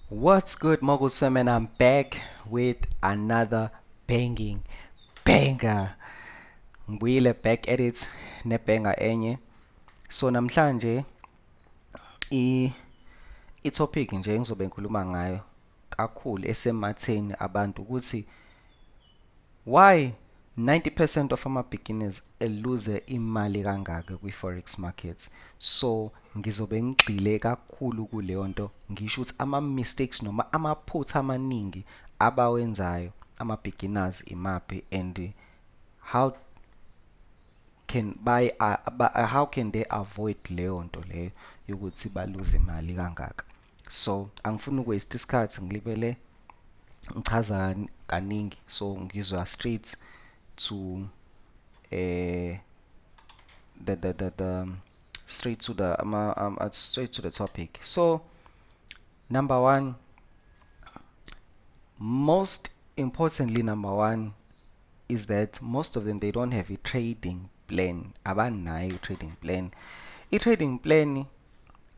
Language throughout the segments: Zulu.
What's good, Moguls fam? And I'm back with another banging banger. Ngibuyile back at it nebanger enye. So namhlanje i i-topic nje engizobe ngikhuluma ngayo kakhulu esematheni abantu ukuthi why 90% of ama-beginners eluze imali kangaka kwi-forex markets. So ngizobe ngigxile kakhulu kuleyo nto, ngisho ukuthi ama-mistakes noma amaphutha amaningi abawenzayo ama-beginners imaphi and how can they avoid leyo nto leyo yokuthi baluze imali kangaka. So angifuni uku-waste isikhathi, ngilibele ngichaza kaningi, so ngizwa straight to the straight to the straight to the topic. So number one, most importantly, number one is that most of them, they don't have a trading plan. Abanayo trading plan. A trading plan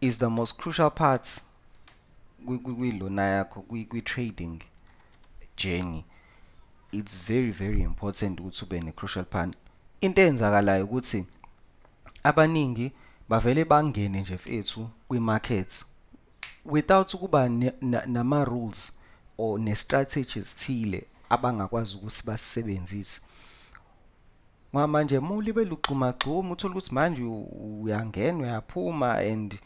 is the most crucial part kwilona yakho kwi-trading journey. It's very, very important ukuthi ube ne-crucial plan. Into eyenzakalayo ukuthi abaningi bavele bangene nje mfethu kwi-markets without ukuba nama-rules or ne-strategy esithile abangakwazi ukuthi basisebenzise. Ngoba manje uma ulibele ugxumagxuma, uthola ukuthi manje uyangena uyaphuma and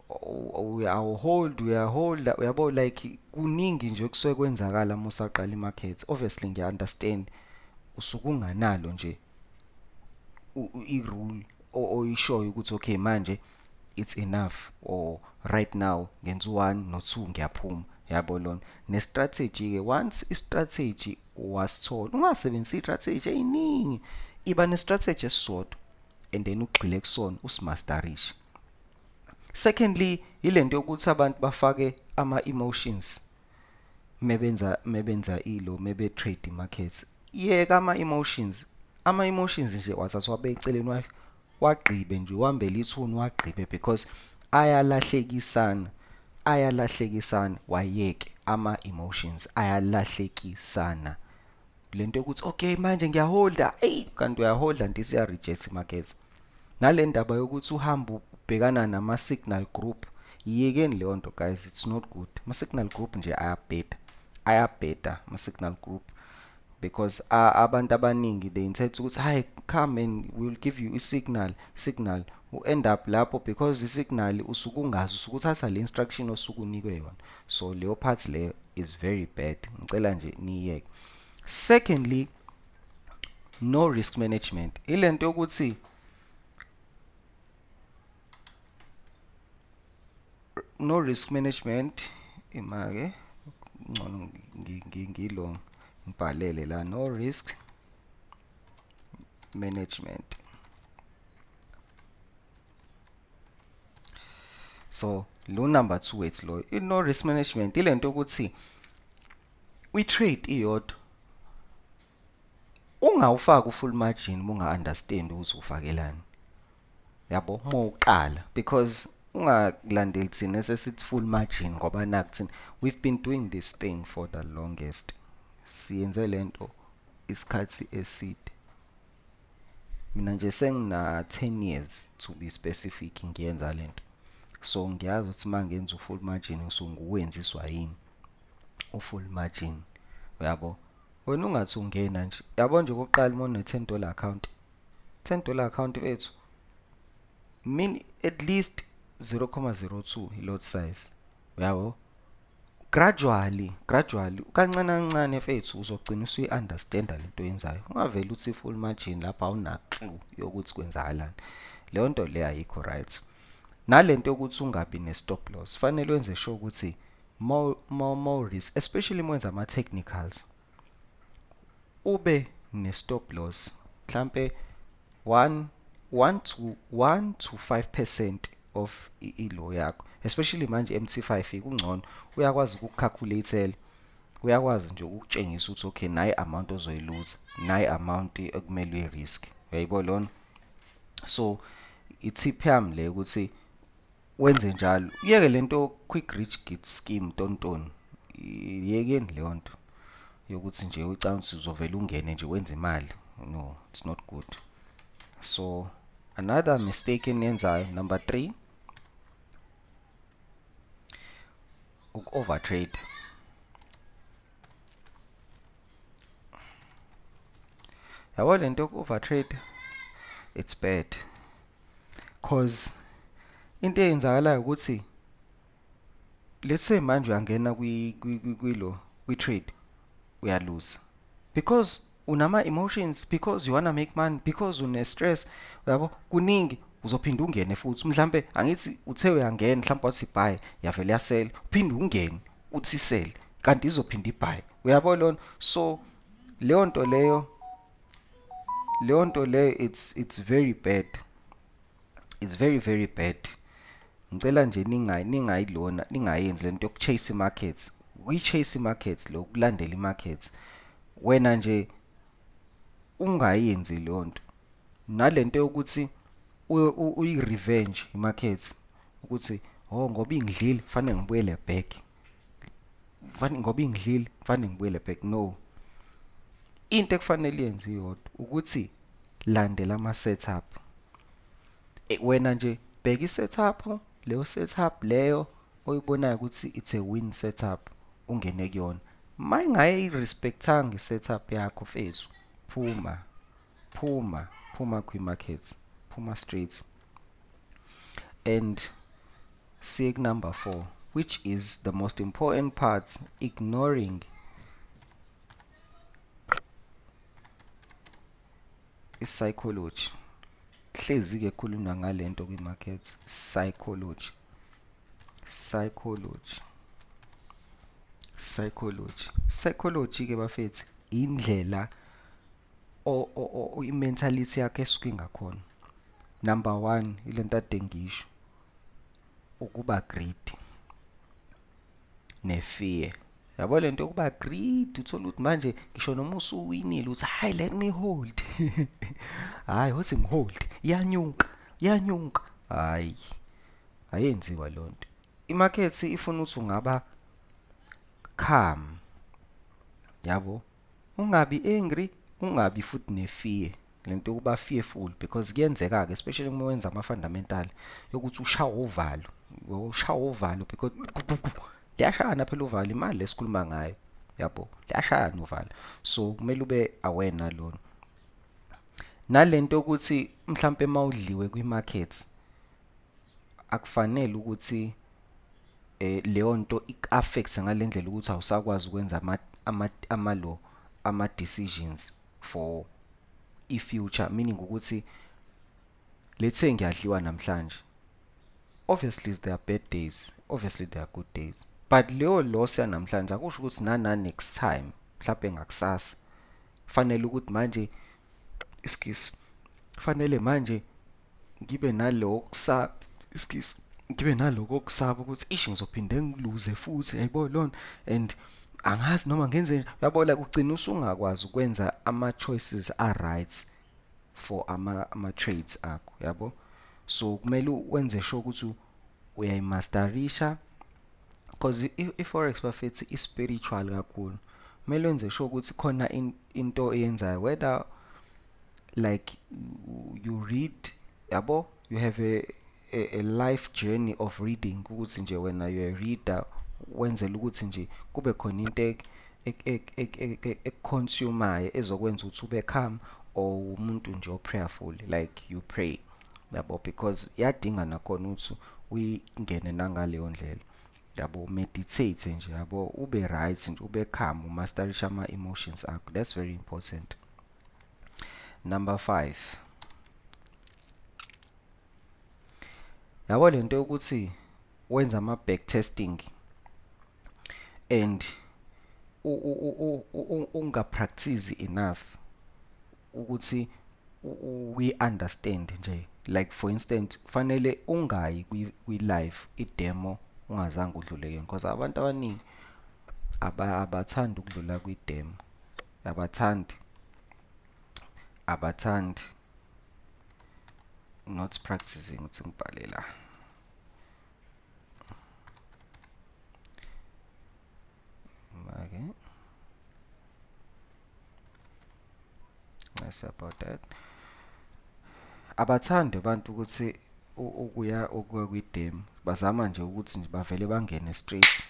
uyahold uyaholda, uyabo, like kuningi nje okusuke kwenzakala uma usaqala i-market. Obviously ngiya-understand usuke unganalo nje i-rule oyishoyo ukuthi okay manje it's enough, or right now ngenza u-1 no-2 ngiyaphuma, yabo lona. Ne-strategy ke, once i-strategy wasithola, ungasebenzisi i-strategy eyiningi, iba ne-strategy esisodwa and then ugxile kusona usimasterishe. Secondly, ilento yokuthi abantu bafake ama-emotions mebenza ilo mebe trade markets. Yeka ama-emotions, ama-emotions nje wathathwa abeceleni wagqibe nje, uhambele ithuni wagqibe, because ayalahlekisana, ayalahlekisana. Wayeke ama-emotions, ayalahlekisana. Lento yokuthi okay manje ngiyaholda, eyi kanti uyaholda nti isiya reject markets. Nale ndaba yokuthi uhamba ubhekana nama-signal group, yiyekeni leyo nto guys, it's not good. Ama-signal group nje ayabheda, ayabheda ama-signal group, because abantu abaningi they intend ukuthi hi come and we will give you i-signal, signal u-end up lapho because i-signal usuke ungazi, usuke uthatha le instruction osuke unikwe yona. So leyo part leyo is very bad, ngicela nje niyeke. Secondly, no risk management. Ilento yokuthi no risk management, imake ngcono ngilo ngibhalele la, no risk management. So lo number 2 wethu lo, no risk management ilento yokuthi we trade iyodwa, ungawufaki u-full margin uma unga-understand ukuthi ufakelani, yabo, uma uqala, because ungalandeli thina esesithi full margin ngoba naku thina we've been doing this thing for the longest, siyenze lento isikhathi eside. Mina nje sengina 10 years to be specific ngiyenza lento, so ngiyazi ukuthi uma ngenza u-full margin ngisuke nguwenziswa yini u-full margin, uyabo. Wena ungathi ungena nje, yabo nje okokuqala uma une $10 account, $10 account ethu mean at least 0.02 lot size, uyabo. Gradually, gradually kancane kancane mfethu uzogcina usuyi-understanda lento oyenzayo. Ungavele uthi full margin lapha awuna clue yokuthi kwenzakalani, leyo nto le ayikho right. Nalento yokuthi ungabi ne-stop loss, fanele wenze sure ukuthi more risk, especially uma wenza ama-technicals, ube ne-stop loss mhlampe 1 to 5% of ilo yakho, especially manje MT5 kungcono, uyakwazi ukucalculate, uyakwazi nje ukutshengisa ukuthi okay nayi amount ozoyiluza, nayi amount ekumele uyi-risk, uyayibona lona. So i-tip yami le ukuthi Wenze njalo, uyeke lento quick rich get scheme tontoni, yekeni leyo nto yokuthi nje ucabanga ukuthi uzovela ungene nje wenze imali. No, it's not good. So another mistake eniyenzayo, number 3, uku-overtrade. Yabo lento yoku-overtrade, it's bad, cause into eyenzakalayo ukuthi let's say manje uyangena kwilo kwi-trade, uyaluza because unama emotions, because you wanna make money, because une stress, uyabo, kuningi. Uzophinda ungene futhi, mhlambe angithi uthe uyangena, mhlambe wathi buy, yavele yasell, uphinde ungene uthi sell, kanti izophinda ibuy, uyabo lona. So leyo nto leyo, leyo nto leyo, it's very bad, it's very very bad. Ngicela nje ningayilona, ningayenzi lento yokuchase markets. Uyi-chase markets lo, kulandela i-markets, wena nje ungayenzi leyo nto. Nalento yokuthi uyi-revenge i-markets, ukuthi oh ngoba ingidlile fanele ngibuyele back, fanele ngoba ingidlile fanele ngibuyele back. No, into ekufanele yenze iyodwa ukuthi landela ama setup. Wena nje bheka i-setup, leyo setup leyo oyibonayo ukuthi it's a win setup, ungene kuyona. Mayingayi-respectanga i-setup yakho mfethu, phuma, phuma, phuma kwi-markets, phuma straight. And siye number 4, which is the most important part, ignoring i-psychology. Hlezi ke khulunywa ngalento kwi-markets, psychology, psychology, psychology, psychology ke bafethu, indlela o i-mentality yakhe esuke ingakhona. Number 1, ilento ade ngisho, ukuba greedy ne-fear. Yabo lento yokuba greedy, uthola ukuthi manje ngisho noma usuwinile uthi hayi let me hold, hayi uthi ngihold, iyanyuka, iyanyuka. Hayi, ayenziwa leyo nto. Imarket ifuna ukuthi ungaba calm, yabo, ungabi angry, ungabi futhi ne-fear, lento yokuba fearful, because kuyenzeka ke especially uma wenza ama fundamental yokuthi ushawa uvalo, ushawa uvalo because liyashayana phela uvalo, imali lesikhuluma ngayo, yabo, liyashayana uvalo. So kumele ube aware nalona. Nalento ukuthi mhlambe mawudliwe kwi-markets, akufanele ukuthi leyo nto ik-affect ngalendlela ukuthi awusakwazi ukwenza ama decisions for i-future, meaning ukuthi let's say ngiyadliwa namhlanje, obviously there are bad days, obviously there are good days, but leyo loss yanamhlanje akusho ukuthi nana next time mhlawumbe ngakusasa fanele ukuthi manje excuse, fanele manje ngibe naloko kusaba, excuse, ngibe naloko kusaba ukuthi ish ngizophinde ngiluze futhi, yayibona lona, and angazi noma ngenze, uyabona, like ugcina usungakwazi ukwenza ama choices a right for ama trades akho, yabo. So kumele wenze sure ukuthi uyayimasterisha, because i-forex bafethu i-spiritual kakhulu. Kumele wenze sure ukuthi khona into eyenzayo, whether like you read, yabo, you have a life journey of reading, ukuthi nje wena you a reader, wenzela ukuthi nje kube khona into ekuconsumayo ezokwenza ukuthi ube calm, or umuntu nje o-prayerful, like you pray, yabo, because iyadinga nakhona ukuthi uyingene nangaleyo ndlela, yabo, meditate nje, yabo, ube right nje, ube calm, umasterisha ama emotions akho. That's very important. Number 5, yabo lento yokuthi wenza ama back testing and unga practice enough ukuthi we understand nje, like for instance fanele ungayi kwi live i-demo ungazange udlule kuyona, because abantu abaningi abathandi ukudlula kwi demo, abathandi, not practicing. Uthi ngibhale la, say about that? Abathandi abantu ukuthi ukuya kwi-demo, bazama nje ukuthi nje bavele bangene straight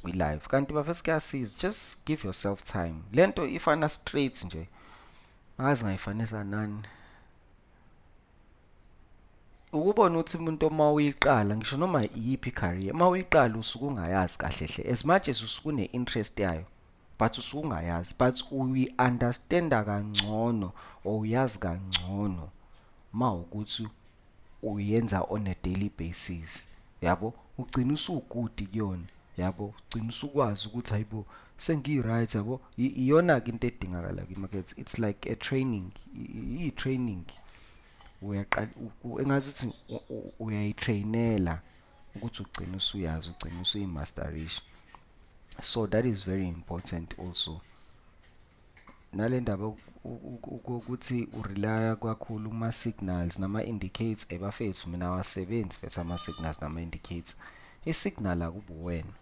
kwi-live, kanti bafethu kuyasiza, just give yourself time. Lento ifana straight nje, angazi ngayifanisa nani. Ukubona ukuthi umuntu uma uyiqala, ngisho noma iyiphi i-career, uma uyiqala usuke ungayazi kahle hle, as much as usuke une-interest yayo, but usuke ungayazi, but uyi-understanda kangcono or uyazi kangcono uma ukuthi uyenza on a daily basis, yabo, ugcina usu-good kuyona, yabo, ugcina usukwazi ukuthi hayibo sengi-right, yabo. Iyona-ke into edingakala kwi-market, it's like a training, i-training. Uyaqala engazuthi uyayitrainela ukuthi ugcine usuyazi, ugcine usuyimasterisha. So that is very important also. Nale ndaba ukuthi urelya kakhulu kuma-signals nama-indicates, bafethu mina awasebenzi mfethu ama-signals nama-indicates. I-signal akubi uwena,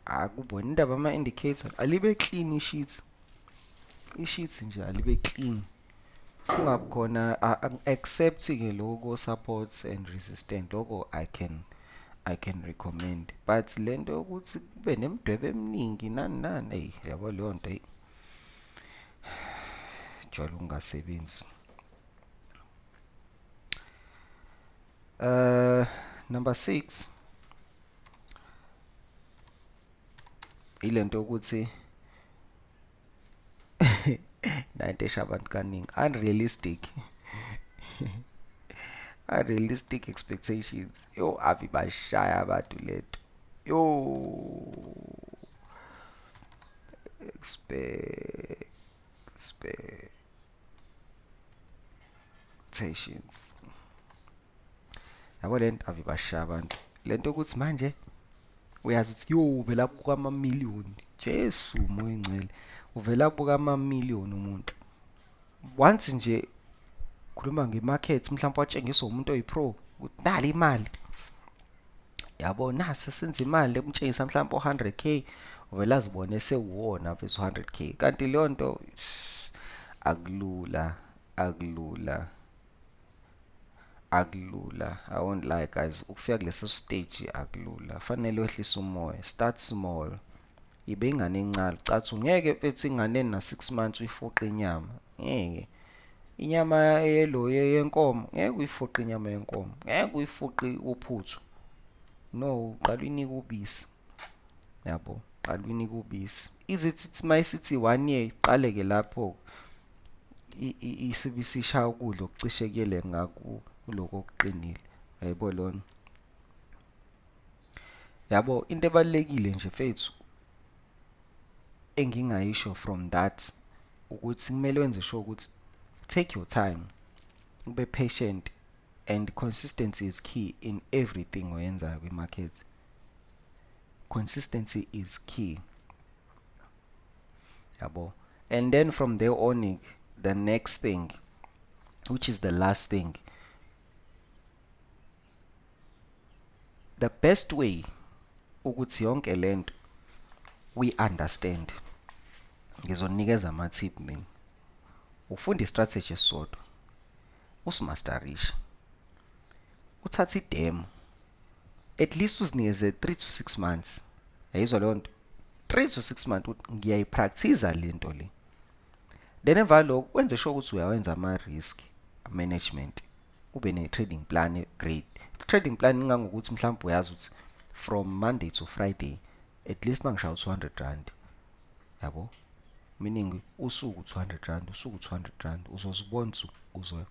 akubi wena. Indaba yama-indicator, alibe clean i-sheet, i-sheet nje alibe clean, kungabi khona, except-ke lokho supports and resistance, lokho I can recommend. But lento yokuthi kube nemidwebo eminingi nani nani, eyi yabo leyo nto, eyi jwayele ukungasebenzi. Number 6, ilento yokuthi nanto esha abantu kaningi, unrealistic expectations. Yo, ave bashaya abantu lento. Yo, expectations, yabo lento ave bashaya abantu lento ukuthi manje uyazi ukuthi yo uvela buka ama-million, Jesu moya engcwele, uvela buka ama-million umuntu once nje khuluma nge-market, mhlawumbe watshengiswa umuntu oyi-pro ukuthi nali imali, yabo, nasi senza imali, emtshengisa mhlawumbe u-100K, uvela azibone sewuwona mfethu 100K, kanti leyo nto akulula, akulula, akulula. I won't lie guys, ukufika kuleso stage akulula, fanele wehlise umoya, start small, ibe ingane encane, cathi ngeke mfethu ingane na 6 months uyifuqe inyama, ngeke inyama yelo yenkomo, ngeke uyifuqe inyama yenkomo, ngeke uyifuqe uphuthu, no, uqala uyinike ubisi, yabo, qala uyinike ubisi. Izithi mayisithi 1 year, iqale ke lapho isibe isishaya ukudla okucishe kuyele ngakuloko okuqinile, yayibona lona, yabo. Into ebalulekile nje mfethu engingayisho from that ukuthi kumele wenze sure ukuthi take your time, ube patient, and consistency is key in everything oyenzayo kwi-market. Consistency is key, yabo. And then from there on, the next thing, which is the last thing, the best way ukuthi yonke lento we understand, ngizonikeza ama-tip mina, ufunda i-strategy esisodwa, usimasterishe, uthathe i-demo, at least uzinikeze 3 to 6 months, yayizwa leyo nto, 3 to 6 months ukuthi ngiyayipractice lento le. Then emva lokho wenze sure ukuthi uyawenza ama-risk management, ube ne-trading plan grade. Trading plan ingangokuthi mhlawumbe uyazi ukuthi from Monday to Friday at least mangishaya 200 rand, yabo, meaning usuku 200 rand, usuku 200 rand, uzozibona uzo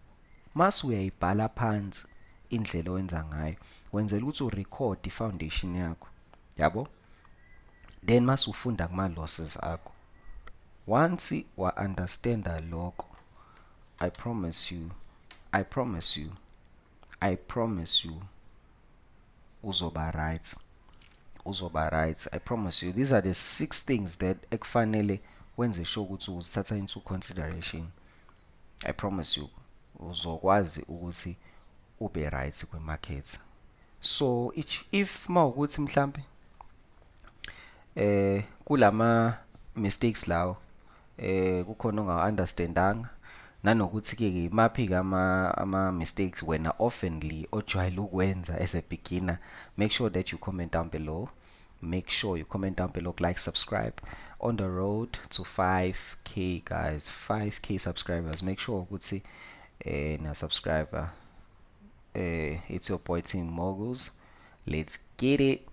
mase uyayibhala phansi indlela owenza ngayo, wenzela ukuthi urecord i-foundation yakho, yabo. Then mase ufunda kuma losses akho, once wa understanda lokho, I promise you, I promise you, I promise you, uzoba right, uzoba right, I promise you. These are the 6 things that ekufanele wenze sure ukuthi uzithatha into consideration. I promise you uzokwazi ukuthi ube right kwi-market. So if mawukuthi mhlambe kulama mistakes lawo kukhona onga-understandanga, Nanokuthi-ke imaphi-ke ama-mistakes wena oftenly ojwayele ukwenza as a beginner. Make sure that you comment down below. Make sure you comment down below, like, subscribe. On the road to 5K, guys, 5K subscribers. Make sure ukuthi na subscriber. It's your boy Team Moguls. Let's get it.